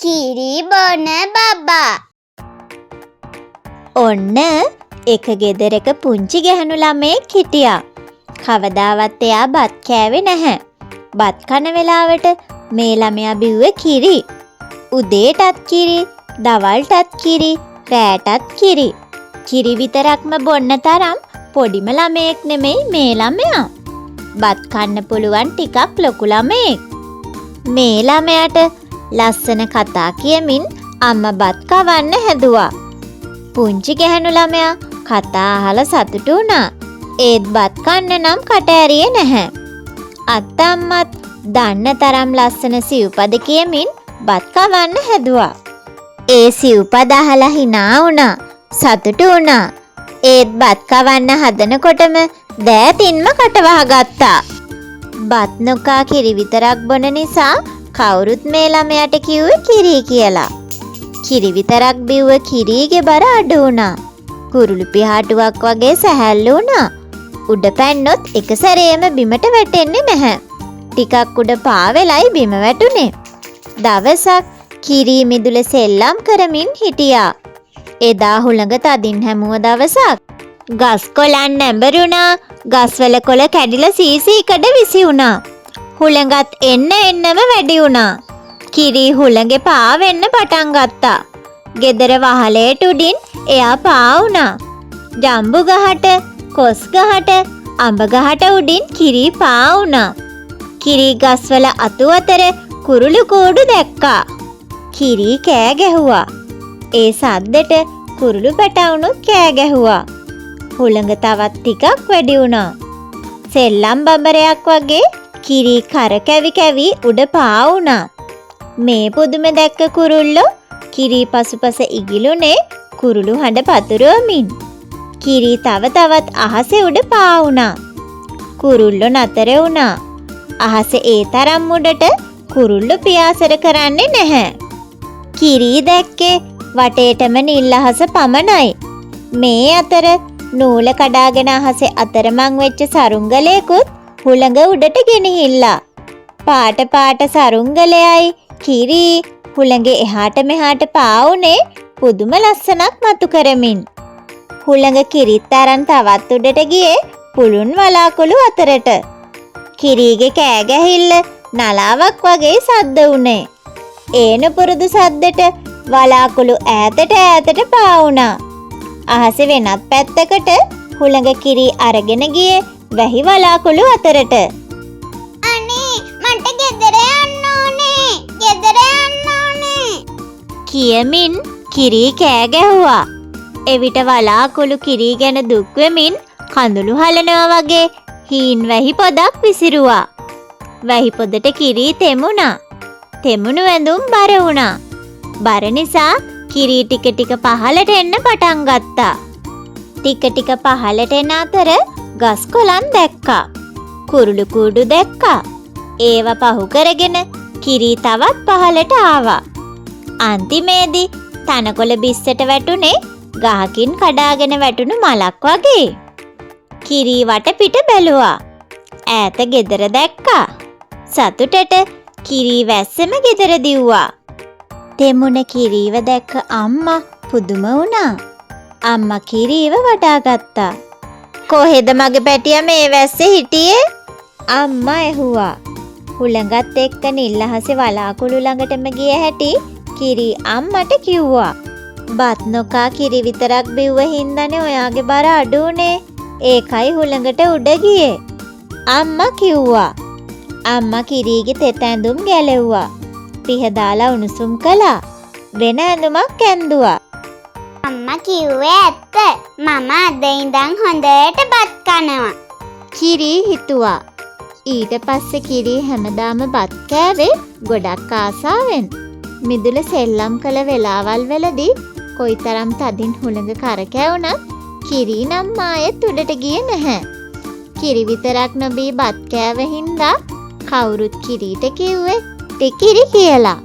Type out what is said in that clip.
කිරි බොන බබා. ඔන්න එක ගෙදරක පුංචි ගැහැණු ළමයෙක් හිටියා. කවදාවත් එයා බත් කෑවේ නැහැ. බත් කන වෙලාවට මේ ළමයා බිව්වේ කිරි. උදේටත් කිරි, දවල්ටත් කිරි, රෑටත් කිරි. කිරි විතරක්ම බොන්න තරම් පොඩිම ළමයෙක් නෙමෙයි මේ ළමයා. බත් කන්න පුළුවන් ටිකක් ලොකු ළමයෙක්. මේ ළමයාට ලස්සන කතා කියමින් අම්මා බත් කවන්න හැදුවා. පුංචි ගැහැණු ළමයා කතා අහලා සතුටු වුණා. ඒත් බත් කන්න නම් කට ඇරියේ නැහැ. අත්තම්මත් දන්න තරම් ලස්සන සිව්පද කියමින් බත් කවන්න හැදුවා. ඒ සිව්පද අහලා හිනා වුණා. සතුටු වුණා. ඒත් බත් කවන්න හදනකොටම දෑතින්ම කට වහගත්තා. බත් නොකා කිරි විතරක් බොන නිසා කවුරුත් මේ ළමයාට කිව්වේ කිරි කියලා. කිරි විතරක් බිව්ව කිරීගේ බර අඩු වුණා. කුරුළු පිහාටුවක් වගේ සැහැල්ලු වුණා. උඩ පැන්නොත් එක සැරේම බිමට වැටෙන්නේ නැහැ. ටිකක් උඩ පාවෙලයි බිම වැටුනේ. දවසක් කිරී මිදුලේ සෙල්ලම් කරමින් හිටියා. එදා හුළඟ තදින් හැමුව දවසක්. ගස් කොළන් නැඹරුණා. ගස්වල කොළ කැඩිලා සීසීකඩ විසි වුණා. හුළඟත් එන්න එන්නම වැඩි වුණා. කිරී හුළඟේ පාවෙන්න පටන් ගත්තා. ගෙදර වහලයට උඩින් එයා පා වුණා. ජම්බු ගහට, කොස් ගහට, අඹ ගහට උඩින් කිරී පා වුණා. කිරී ගස්වල අතු අතර කුරුළු කූඩු දැක්කා. කිරී කෑ ගැහුවා. ඒ සද්දෙට කුරුළු පැටවුනුත් කෑ ගැහුවා. හුළඟ තවත් ටිකක් වැඩි වුණා. සෙල්ලම් බඹරයක් වගේ කිරී කරකැවි කැවි උඩ පා වුණා. මේ පුදුම දැක්ක කුරුල්ලෝ කිරී පසුපස ඉගිලුනේ කුරුළු හඬ පතුරුවමින්. කිරී තව තවත් අහසේ උඩ පා වුණා. කුරුල්ලෝ නතර වුණා. අහසේ ඒ තරම් උඩට කුරුල්ලෝ පියාසර කරන්නේ නැහැ. කිරී දැක්කේ වටේටම නිල් අහස පමණයි. මේ අතර නූල කඩාගෙන අහසේ අතරමං වෙච්ච සරුංගලයකුත් හුළඟ උඩට ගෙනහිල්ලා. පාට පාට සරුංගලයයි කිරී හුළඟේ එහාට මෙහාට පාවුනේ පුදුම ලස්සනක් මතු කරමින්. හුළඟ කිරිත් අරන් තවත් උඩට ගියේ පුළුන් වලාකුළු අතරට. කිරීගේ කෑ ගැහිල්ල නලාවක් වගේ සද්ද වුණේ. ඒ නුපුරුදු සද්දෙට වලාකුළු ඈතට ඈතට පාවුණා. අහසේ වෙනත් පැත්තකට හුළඟ කිරී අරගෙන ගියේ වැහි වලාකුළු අතරට. අනේ, මට ගෙදර යන්න ඕනේ. ගෙදර යන්න ඕනේ. කියමින් කිරී කෑ ගැහුවා. එවිට වලාකුළු කිරී ගැන දුක් වෙමින් කඳුළු හලනවා වගේ හීන් වැහි පොදක් විසිරුවා. වැහි පොදට කිරී තෙමුණා. තෙමුණු ඇඳුම් බර වුණා. බර නිසා කිරී ටික ටික පහළට එන්න පටන් ගත්තා. ටික ටික පහළට එන අතර ගස් කොළන් දැක්කා. කුරුළු කූඩු දැක්කා. ඒවා පහු කරගෙන කිරී තවත් පහළට ආවා. අන්තිමේදී තනකොළ බිස්සට වැටුනේ ගහකින් කඩාගෙන වැටුණු මලක් වගේ. කිරී වටපිට බැලුවා. ඈත ගෙදර දැක්කා. සතුටට කිරී වැස්සෙම ගෙදර දිව්වා. තෙමුණ කිරීව දැක්ක අම්මා පුදුම වුණා. අම්මා කිරීව වඩාගත්තා. කොහෙද මගේ පැටියා මේ වැස්සේ හිටියේ? අම්මා ඇහුවා. හුළඟත් එක්ක නිල් අහසේ වලාකුළු ළඟටම ගිය හැටි කිරී අම්මට කිව්වා. බත් නොකා කිරි විතරක් බිව්ව හින්දානේ ඔයාගේ බර අඩු වුණේ. ඒකයි හුළඟට උඩ ගියේ. අම්මා කිව්වා. අම්මා කිරීගේ තෙත ඇඳුම් ගැලෙව්වා. පිහ දාලා උණුසුම් කළා. වෙන ඇඳුමක් ඇන්දුවා. අම්මා කිව්වේ ඇත්ත. මම අද ඉඳන් හොඳට බත් කනවා. කිරී හිතුවා. ඊට පස්සේ කිරී හැමදාම බත් කෑවේ ගොඩක් ආසාවෙන්. මිදුල සෙල්ලම් කළ වෙලාවල් වලදී කොයිතරම් තදින් හුළඟ කරකැවුණත් කිරී නම් ආයෙත් උඩට ගියේ නැහැ. කිරි විතරක් නොබී බත් කෑව හින්දා කවුරුත් කිරීට කිව්වේ ටිකිරි කියලා.